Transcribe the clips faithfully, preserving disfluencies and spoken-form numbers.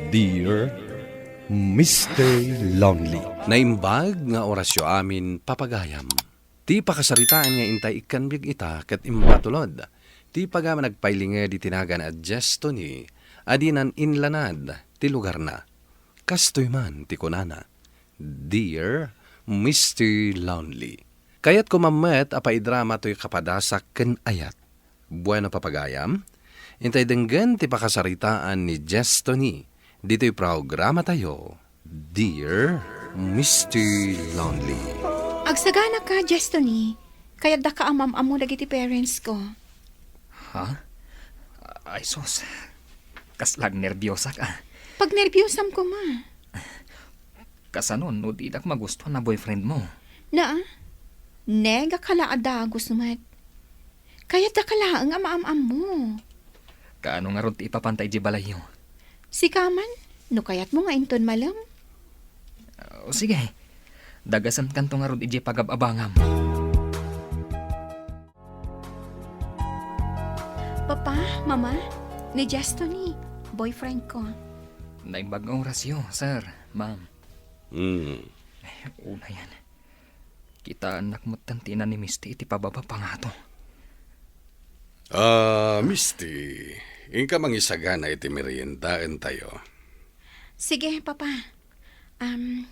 Dear Mister Lonely. Naimbag nga orasyo amin, papagayam. Ti pakasaritaan nga intay ikkan biag ita ket imbatulod ti pagaman agpailinged iti nagan a Jestoni a dinan inlanad ti lugarna. Kastoy man ti kunana, "Dear Mister Lonely, kayatko man met a paidrama toy kapadasak ken ayat." Bueno, papagayam, intay denggen ti pakasaritaan ni Jestoni ditoy programatayo, Dear Mister Lonely. Agsagana ka, Jestoni. Kayat daka a maam-ammo dagiti parents ko. Ha? Ay, sus. Kasla agnerbiosak, ah. Pagnerbiosam koma. Kasano no didak magustuhan a boyfriend mo? Naa, nega ka la a dagus met. Kayat daka laeng a maam-ammo. Kaano ngarud ti ipapanta idiay balayyo? Sika man, no kayatmo nga inton malem. O sige, dagasenkanto ngarud idiay pagab-abangam. Papa, Mama, ni Jesto ni boyfriend ko. Naimbag nga orasyo, sir, ma'am. Hmm. Unayen, kitaennak metten ti ina ni Misty iti pababa pangato. Ah, Misty, inka mangisagana iti meriendaentayo. Sige, Papa. Am,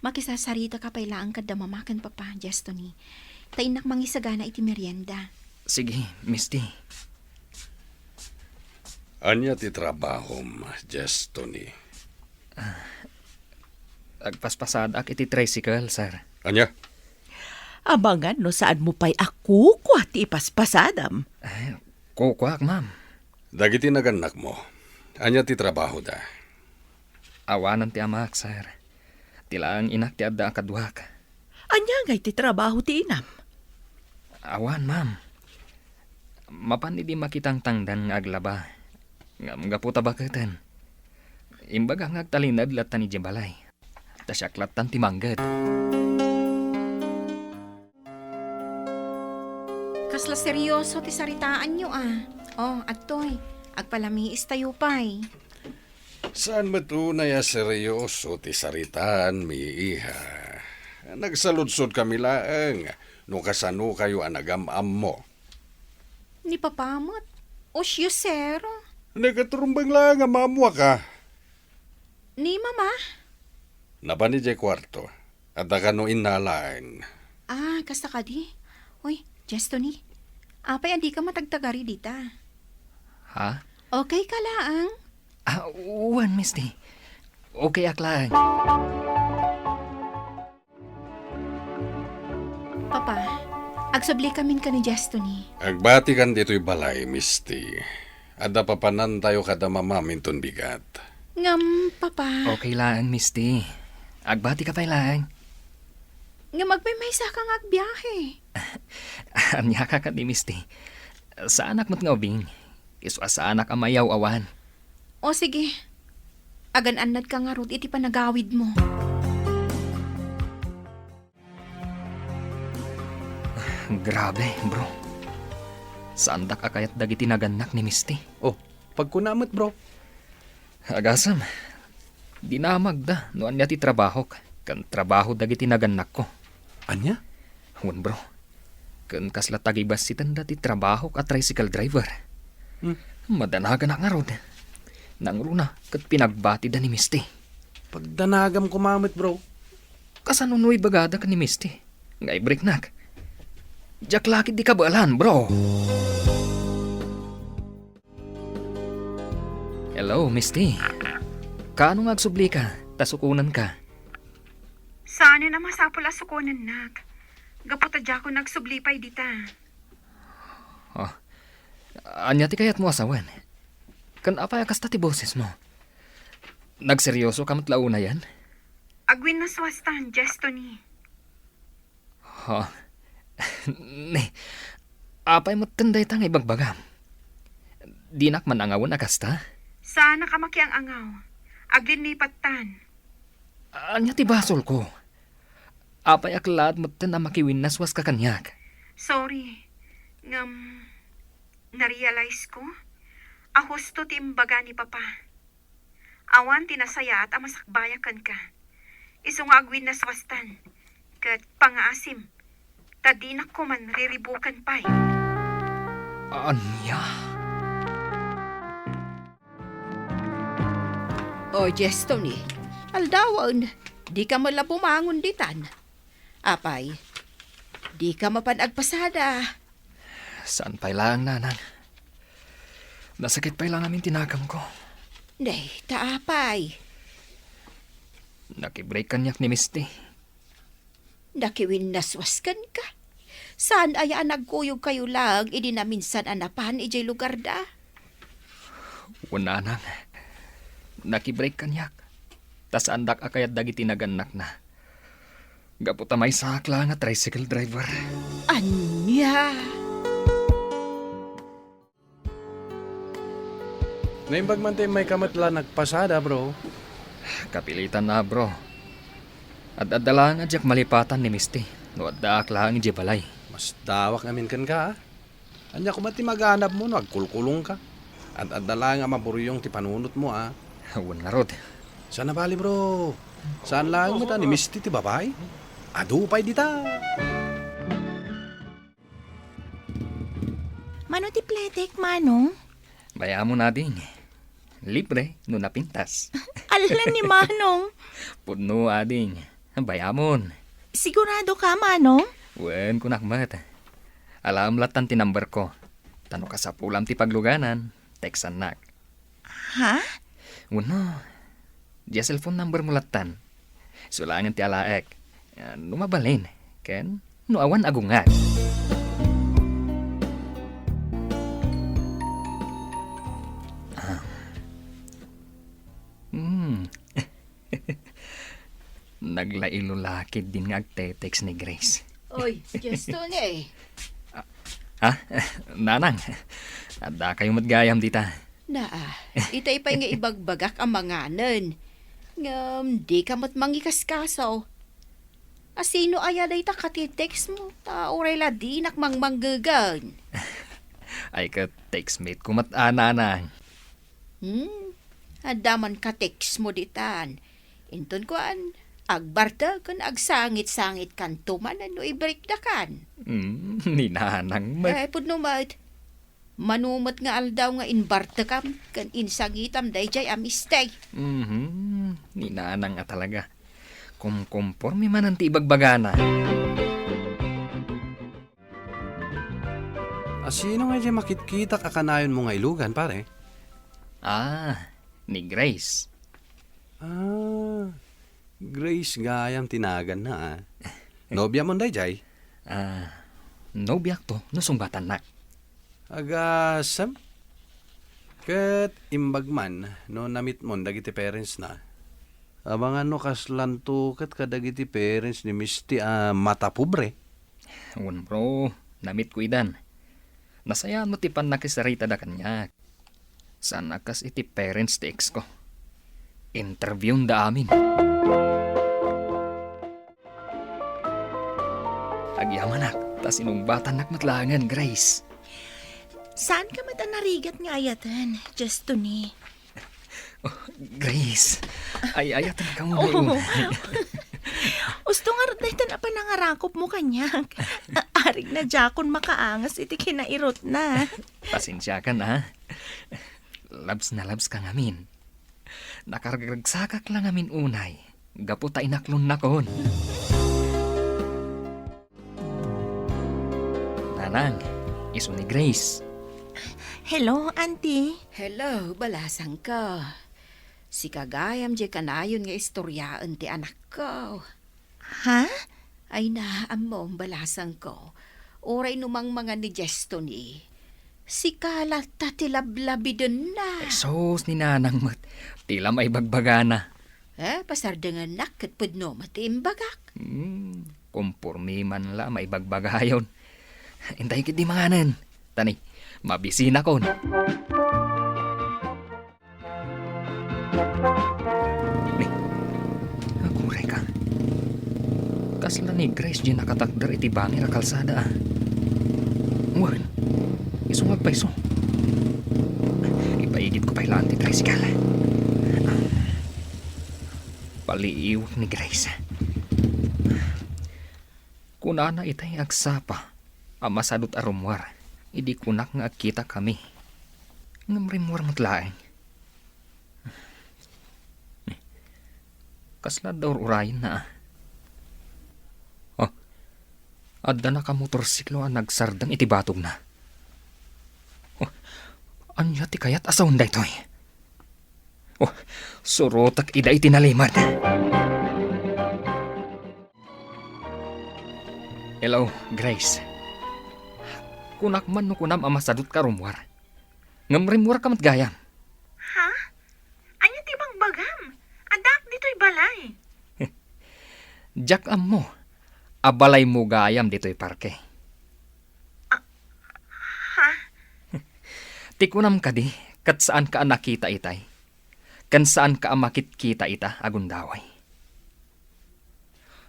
makisasarita ka pay laeng kadda Mama ken Papa, Jesto ni. Ta innak mangisagana iti merienda. Sige, Misty. Ania ti trabahom, Jesto ni? Ah, agpaspasadak iti tricycle, sir. Ania? Amangan no saanmo pay a kukua ti ipaspasadam. Ay, kukuak, ma'am. Dagiti nagannakmo, ania ti trabahoda? Awanen ti amak, sir. Ti laeng inak ti adda a kaduak. Ania ngay ti trabaho ti inam? Awan, ma'am. Mapan idi makitangtangdan nga aglaba. Ngem gapu ta baketen, imbaga nga agtalinaed lattan idiay balay. Ta siak lattan ti mangged. Kasla serioso ti saritaanyo, a. Oh, adtoy, agpalamiistayo pay. Saan met unay a serioso ti saritaanmi, iha. Nagsaludsodkami laeng no kasanokayo a nagam-ammo. Ni Papa met, usyusero. Nakaturumbeng laeng a maammoak, a. Ni Mama? Napan idiay kuarto. Adda kano inna laeng. Ah, kasta kadi? Uy, Jesto ni. Apay a dika matagtagari dita? Ha? Okay ka laeng? Ah, wen, Misty. Okay ak laeng. Papa, agsubli kamin ka ni Jesto ni. Agbatikan ditoy balay, Misty. Adda papanantayo kada mamam inton bigat. Ngem, Papa. Okay laeng, Misty. Agbati ka pay laeng. Ngem agmaymaysa ka nga agbiahe. Ania ka ket ni Misty? Saanak met nga ubing. Isu a saanak a mayaw-awan. O sige. Agan-annad ka ngarud iti panagawidmo. Grabe, bro. Saandak a kayat dagiti nagannak ni Misty. Oh, pagkuna met, bro. Agasem, dinamagda no ania ti trabahok ken trabaho dagiti nagannakko. Ania? Wen, bro. Ken kasla tagibassitenda ti trabahok a tricycle driver. Hmm. Madanaganak ngarud. Nangruna ket pinagbatida ni Misty. Pagdanagam koma met, bro. Kasano no ibagada ken ni Misty nga ibriknak? Diak la ketdi kabaelan, bro. Hello, Misty. Kaano nga agsublika ta sukonenka? Saanen a masapul a sukonennak. Gapu ta diakon agsubli pay dita. Oh. Ania ti kayatmo a sawen? Ken apay a kasta ti bosesmo? Nagseriosoka met la unayen? Agwinnaswastan, Jesto ni. Ha? Ni, apay metten dayta nga ibagbagam? Dinak man angawen a kasta? Saanak a makiang-angaw. Aglinipattan. Ania ti basolko? Apay a laad metten a makiwinnaswaska kaniak? Sorry. Ngem, narealize ko a husto ti imbaga ni Papa. Awan ti nasayaat a masakbayak kenka. Isu nga agwinnaswastan, ket pangaasim, ta dinak koman riribuken pay. Ania? O, Jestoni, aldawen, dika met la bumangon ditan. Apay, dika mapan agpasada? Saan pay laeng, nanang. Nasakit pay la ngamin ti naganko. Nay, ta apay? Nakibreak kaniak ni Misty. Nakiwinnaswas kenka? Saan aya a nagkuyogkayo laeng idi naminsan a napan idiay lugarda? Wen, nanang. Nakibreak kaniak. Ta saandak a kayat dagiti nagannakna. Gapu ta maysaak la nga tricycle driver. Ania? Naimbag man ti immayka met la nagpasada, bro. Kapilitan a, bro. Ad-adda laeng a diak malipatan ni Misty no addaak laeng idiay balay. Masdawak ngamin kenka, a. Ania koma ti maganabmo no agkulkulongka? Ad-adda laeng a maburyong ti panunotmo, a. Wen ngarud. Saan a bali, bro. Saan laeng met a ni Misty ti babai? Adu pay dita. Mano ti pletek, Manong? Bay-amon, ading. Libre no napintas. Ala ni Manong. Pudno, ading. Bay-amon. Sigurado ka, Manong? Wen, kunak met. Alaem lattan ti number ko. Ta no kasapulam ti pagluganan, textannak. Ha? Wenno, dia cellphone number mo lattan. Isu laengen ti alaek. Ah, no mabalin, ken no awan agungar. Ah. Hmm. Naglailo la ketdin nga agte-text ni Grace. Oy, Justin eh. Ah, ha? Nanang, addakayo met gayam dita. Naa, itay pay nga ibagbagak a manganen. Ngem, dika met mangikaskaso. Asino aya dayta kati-text mo? Ta uray la dinak mangmanggegan. Ay, ket textmate ko met a, nanang. Hmm, adda man ka-text mo ditan. Inton kuan, agbartek ken agsangit-sangitkanto manen no i-breakdakan. Hmm, ni nanang met. Eh, pudno met. Mano met nga aldaw nga inbartekam ken insangitam daydiay a Misty. Mhm, ni nanang a talaga. Kumkomporme manen ti ibagbagana. A, sino nga idiay makitkitak a kanayonmo nga ilugan, pare? Ah, ni Grace. Ah, Grace gayam ti naganna, a. Nobiamon daydiay? Ah, nobiakto no sungbatannak. Agasem? Ket imbag man no na-meetmon dagiti parentsna. Amangan no kaslanto ket kadagiti parents ni Misty a matapobre. Wen, bro, na-meet ko idan. Nasayaat met ti pannakisaritada kaniak. Saan a kas iti parents ti ex ko. Interviewenda amin. Agyamanak, ta sinungbatannak met laengen, Grace. Saanka met a narigat nga ayaten, Justin eh. Oh, Grace, ay-ayatenka mo. Oo. Usto ngarud daytan a panangarakopmo kaniak. Arig na diakon makaangas iti kinairutna. Pasensiakan, a. Labs na labs ka ngamin. Nakaragragsakak la ngamin unay gapu ta inaklonnakon. Nanang, isu ni Grace. Hello, Auntie. Hello, balasangko. Sika gayam diay kanayon nga istoriaen ti anakko. Ha? Ay na, ammom, balasangko. Uray no mangmangan ni Justin eh. Sika latta ti lablabidenna. Ay, sus, ni nanang met. Ti la maibagbagana. Eh, pasardengennak ket pudno met ti imbagak. Hmm, komporme man la maibagbagayon. Intay ketdi manganen. Tani, mabisinakon. Ni, aguray ka. Kasla ni Grace diay nakatakder iti bangir a kalsada, a. Wen, isu nga agpayso. Ipaigid ko pay laeng ti tricycle. Paliiwak ni Grace. Kunana itay agsapa a masadut a rummuar idi kunak nga agkitakami. Ngem rimmuar met laeng. Kasla adda ur-urayenna, a? Oh, adda nakamotorsiklo a nagsardeng iti batogna. Oh, ania ti kayat a sawen daytoy? Oh, surotek ida iti nalimed. Hello, Grace. Kunak man no kunam a masadut ka rummuar. Ngem rimmuar ka met gayam. Ha? Ania ti ibagbagam? Addaak ditoy balay. Diak ammo a balaymo gayam ditoy parke. Ah, ha? Ti kunam kadi, ket saanka a nakita itay? Ken saanka a makitkita ita a gundaway?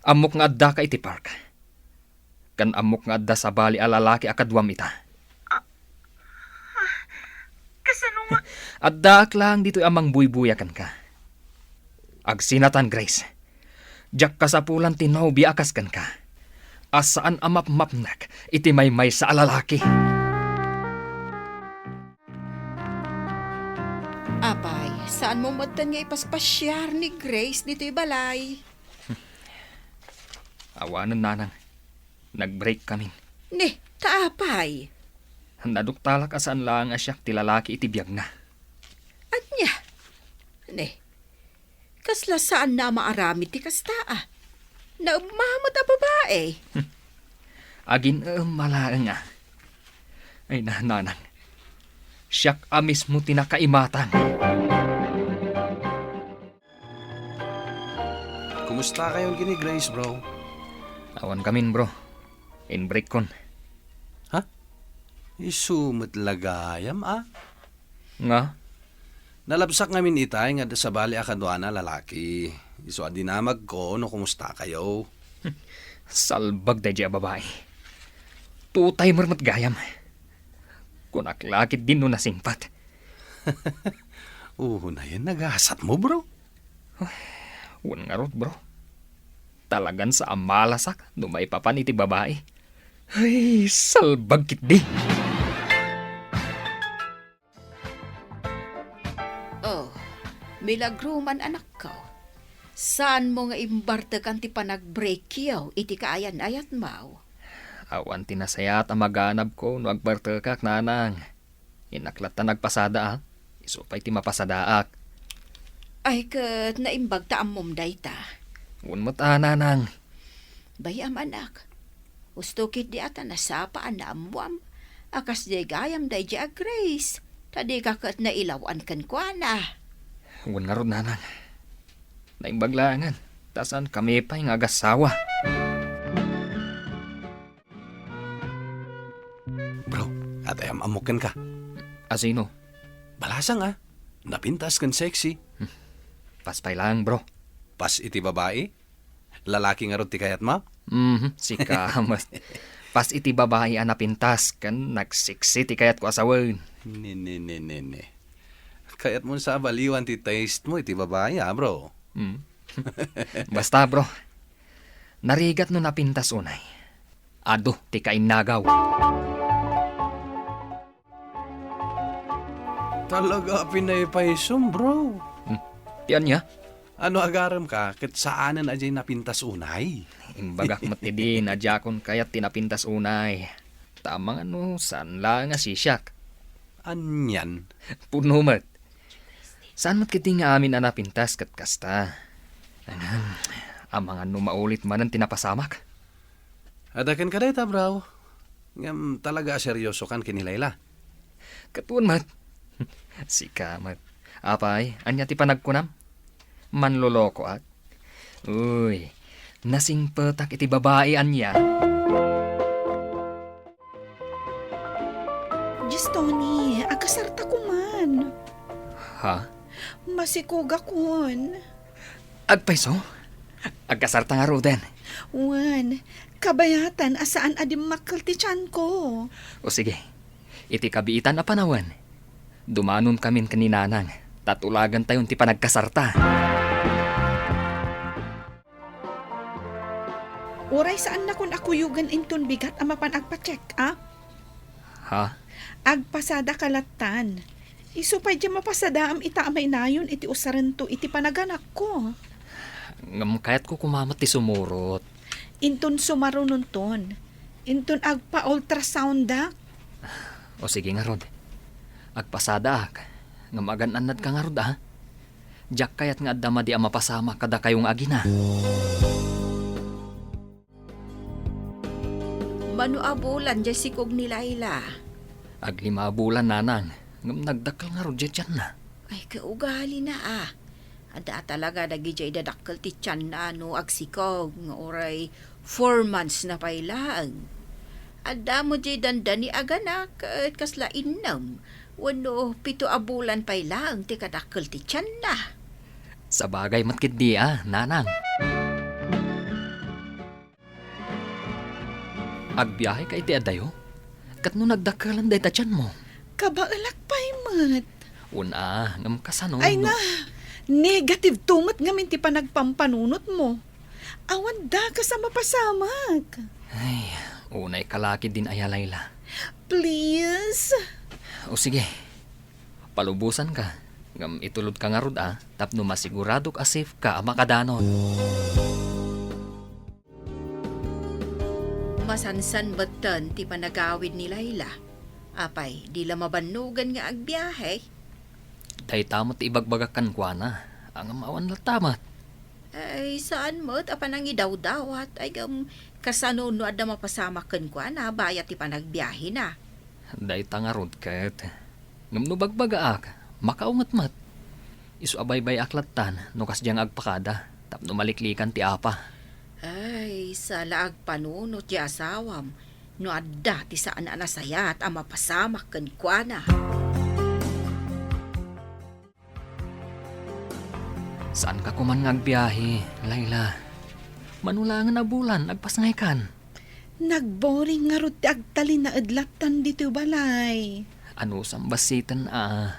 Ammok nga addaka iti park. Ken ammok nga adda sabali a lalaki a kaduam ita. Ah, ah, kasano nga? Addaak laeng ditoy a mangbuybuya kenka. Agsinatan, Grace. Diak kasapulan ti nobia a kas kenka, a saan a mapmapnek iti maymaysa a lalaki. Apay, saanmo metten nga ipaspasiar ni Grace ditoy balay? Awanen, nanang. Nag-break kamin. Ne, ta apay? Naduktalak a saan laeng a siak ti lalaki iti biagna. Ania? Ne, kasla saanna a maaramid ti kasta, a? Naemma met a babai. Agin-eemma laeng, a. Ay, na, nanang. Siak a mismo ti nakaimatang. Kumusta kayon ken ni Grace, bro? Awan kamin, bro. In-break kon. Ha? Isu met la gayam, a? Nga? Nalabsak ngamin itay nga adda sabali a kaduana a lalaki. Isu a dinamagko no kumusta kayo. Salbag daydiay a babai. Tutay met gayam. Kunak la ketdin no nasingpat. Unayen nagasatmo, bro. Ay, wen ngarud, bro. Talagan sa a malasak no maipapan iti babai. Ay, salbag ketdi. Oh, milagro man, anakko. Saanmo nga imbartekan ti panag-breakyo iti kaayan-ayatmo? Awan ti nasayaat a maganabko no agbartekak, nanang. Innak latta nagpasada, a. Isu pay ti mapasadaak. Ay, ket naimbag ta ammom dayta. Wen met a, nanang. Bay-am, anak. Husto ketdi a ta nasapa a naammoam a kasdiay gayam daydiay a Grace, ta dika ket nailaw-an kenkuana. Wen ngarud, nanang. Naimbag laengen, ta saankami pay nga agassawa. Bro, adda am-ammok kenka. A sino? Balasang, a. Napintas ken sexy. Pas pay laeng, bro. Pas iti babai? Lalaki ngarud ti kayatmo? Mhm, sika met. Pas iti babai a napintas ken nagseksi ti kayatko a sawen. Ne, ne, ne, ne, ne. Kayatmo sa a baliwan ti taste mo iti babai, a, bro? Mm. Basta, bro. Narigat no napintas unay. Adu ti kainnagaw. Talaga a pinaypaysom, bro. Hmm. Ti ania? Ano agarem ka, ket saanen a diay napintas unay? Imbagak met idin a diakon kayat ti napintas unay. Ta amangan no saan laeng a sisiak. Anian? Pudno met. Saan met ketdi nga amin a napintas ket kasta. Ahem, amangan no maulit manen ti napasamak. Adda kenka dayta, bro. Ngem talaga a seryosokan ken ni Layla? Ket wen met. Sika met. Apay, ania ti panagkunam? Manlolokoak? Uy, nasingpetak iti babai ania. Diyos, Tony, agkasarta koman. Ha? Masikogakon. Agpayso? Agkasarta ngaruden. Wen, kabayatan a saan a dimmakkel ti tianko. O sige, iti kabiitan a panawen, dumanon kamin ken ni Nanang, ta tulagantayon ti panagkasarta. Uray saannakon a kuyogen inton bigat a mapan agpa-check up. Ha? Agpasadaka lattan. Isu pay diay mapasadaam ita a mainayon iti usarento iti panaganakko. Ngem kayatko koma met ti sumurot. Inton sumarunonton, inton agpa-ultrasoundak. O sige ngarud. Agpasadaak. Ngem agan-annadka ngarud, a? Diak kayat nga adda madi a mapasamak kadakayo nga agina. Mano a bulan diay sikog ni Laila? Aglima a bulan, nanang. Ngem nagdakkel ngarud diay tianna. Ay, kaugalina a. Adda talaga dagidiay dadakkel ti tianna no agsikog nga uray four months na pay laeng. Adda met diay dandani a ganak ket kasla innem wenno pito a bulan pay laeng ti kadakkel ti tianna. Sabagay met ketdi a, nanang. Agbiaheka iti adayo? Ket no nagdakkelan dayta tianmo? Kabaelak pay met. Wen a, ngem kasano? Ay no na, negative two met ngamin ti panagpampanunotmo. Awan dakes a mapasamak. Ay, unay ka la ketdin aya, Laila. Please. O sige, palubosanka. Ngem itulodka ngarud a, tapno masiguradok a safe ka a makadanot. Masansan metten ti panagawid ni Laila. Apay, di la mabannogen nga agbiahe? Dayta met ti ibagbagak kenkuana, ngem awan latta met. Ay, saan met a panangidawdawat, ay, ngem kasano no adda mapasamak kenkuana bayat ti panagbiahena? Dayta ngarud ket. Ngem no bagbagaak, makaunget met. Isu a baybay-ak lattan no kasdiay nga agpakada tapno maliklikan ti apa. Ay, sala agpanunot ti asawam no adda ti saan a nasayaat a mapasamak kenkuana. Saanka koman nga agbiahe, Laila. Mano laengen a bulan, agpasngaykan. Nagboring ngarud ti agtalinaed lattan ditoy balay. Anusam bassiten a.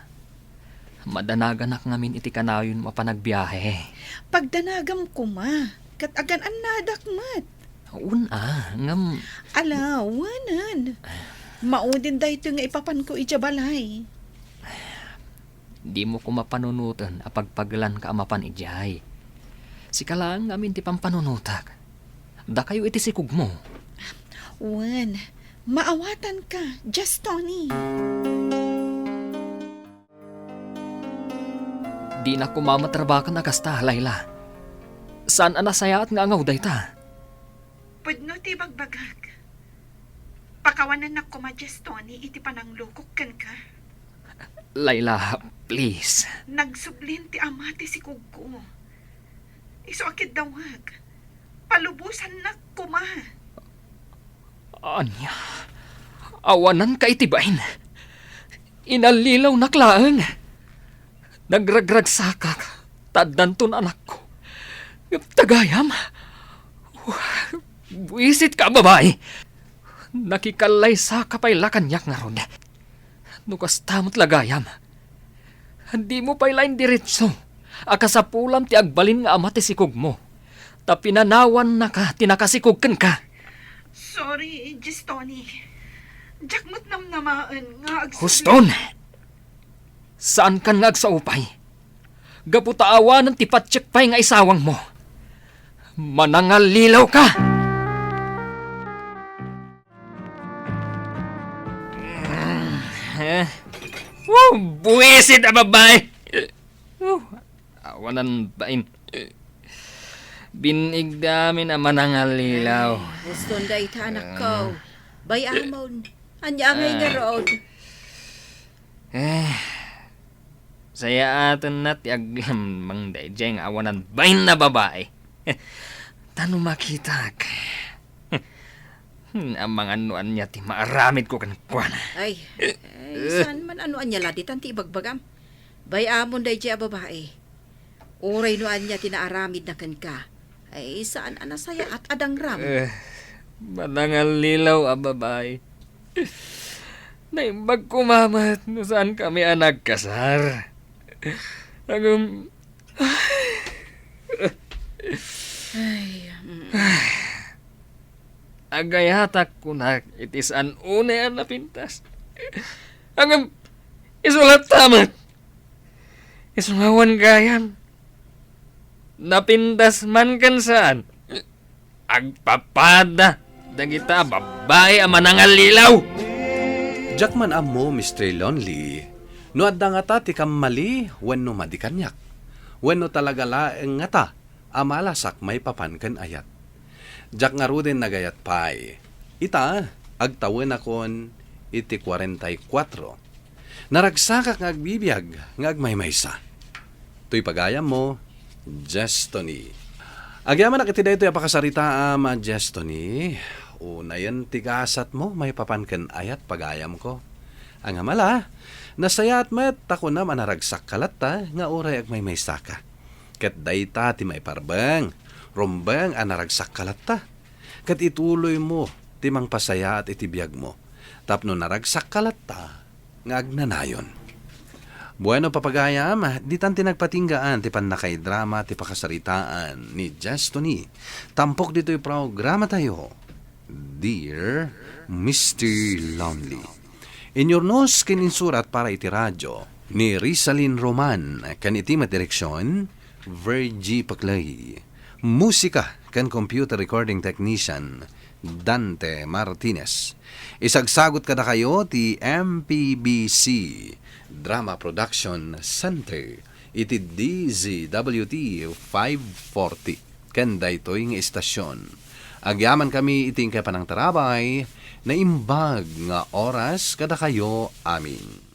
Madanaganak ngamin iti kanayonmo a panagbiahe. Pagdanagam koma, ket agan-annadak met. Wen a, ngem Ala, wenen. Maudin daytoy nga ipapanko idiay balay. Dimo koma panunoten a pagpagelanka a mapan idiay. Sika laeng ngamin ti pampanunotak. Dakayo iti sikogmo. Wen, maawatanka, Jess Tony. Dinak koma met rabaken a kasta, Laila. Saan a nasayaat nga angaw dayta. Pudno ti ibagbagak. Pakawanennak koma, Jess Tony, iti pananglukok kenka. Laila, please. Nagsublin ti ama ti sikogko. Isu a kiddawek. Palubosannak koma. Ania? Awananka iti bain. Inallilawnak laeng. Nagragragsakak ta addanton anakko. Ngem ta gayam, buisitka a babai. Nakikallaysaka pay la kaniak ngarud. No kasta met la gayam, dimo pay la indiretso a kasapulam ti agbalin nga ama ti sikogmo, ta pinanawannaka ti nakasikog kenka. Sorry, Jess Tony. Diak met namnamaen nga agsubli. Huston! Saankan nga agsaupay. Gapu ta awanen ti pattiek pay nga isawangmo. Manangallilaw ka! Eh, oh, buwisit a babae! Oh, awanan bain. Bin-igda amin a manangallilaw. Ay, huston dayta, anakko. Bay-amon. Ania ngay ngarud? Eh, sayaatenna ti aglemmeng daydiay nga awanan bain a babai. Ta no makitak, amangan no ania ti maaramidko kenkuana. Ay, ay, saan man a no ania la ditan ti ibagbagam. Bay-amon daydiay a babai. Uray no ania ti naaramidna kenka, ay, saan a nasayaat a dangram. Eh, manangallilaw a babai. Naimbag koma met no saankami a nagkasar. Ngem, ay, mm. Agayatak kunak iti saan unay a napintas. Ngem, isu latta met. Isu nga awan gayam. Napintas man ken saan. Agpapada dagita a babbai a manangallilaw. Diak man ammo, Mister Lonely, no adda ngata ti kammali wenno madi kaniak, wenno talaga laeng ngata a malasak maipapan ken ayat. Diak ngaruden nagayat pay. Ita, agtawenakon iti kuarenta y kuatro. Naragsakak nga agbibiag nga agmaymaysa. Toy pagayammo, Jestoni. Agyamanak iti daytoy a pakasaritaam, Jestoni. Unayen ti gasatmo maipapan ken ayat, pagayamko. Ngem ala, nasayaat met ta kunam a naragsakka latta nga uray agmaymaysaka. Ket dayta ti maiparbeng, rumbeng a naragsakka latta. Ket ituloymo ti mangpasayaat iti biagmo, tapno naragsakka latta nga agnanayon. Bueno, papagayam, ditan ti nagpatinggaan ti pannakaidrama ti pakasaritaan ni Jestoni. Tampok ditoy programatayo, Dear Mister Lonely. Inyurnos ken insurat para iti radyo ni Rizalin Roman, ken iti met direksion, Virgie Paclay. Musika ken computer recording technician, Dante Martinez. Isagsagut kadakayo ti M P B C Drama Production Center iti D Z W T five forty ken daytoy nga istasion. Agyamankami iti inkay panangtarabay, naimbag nga oras kadakayo amin.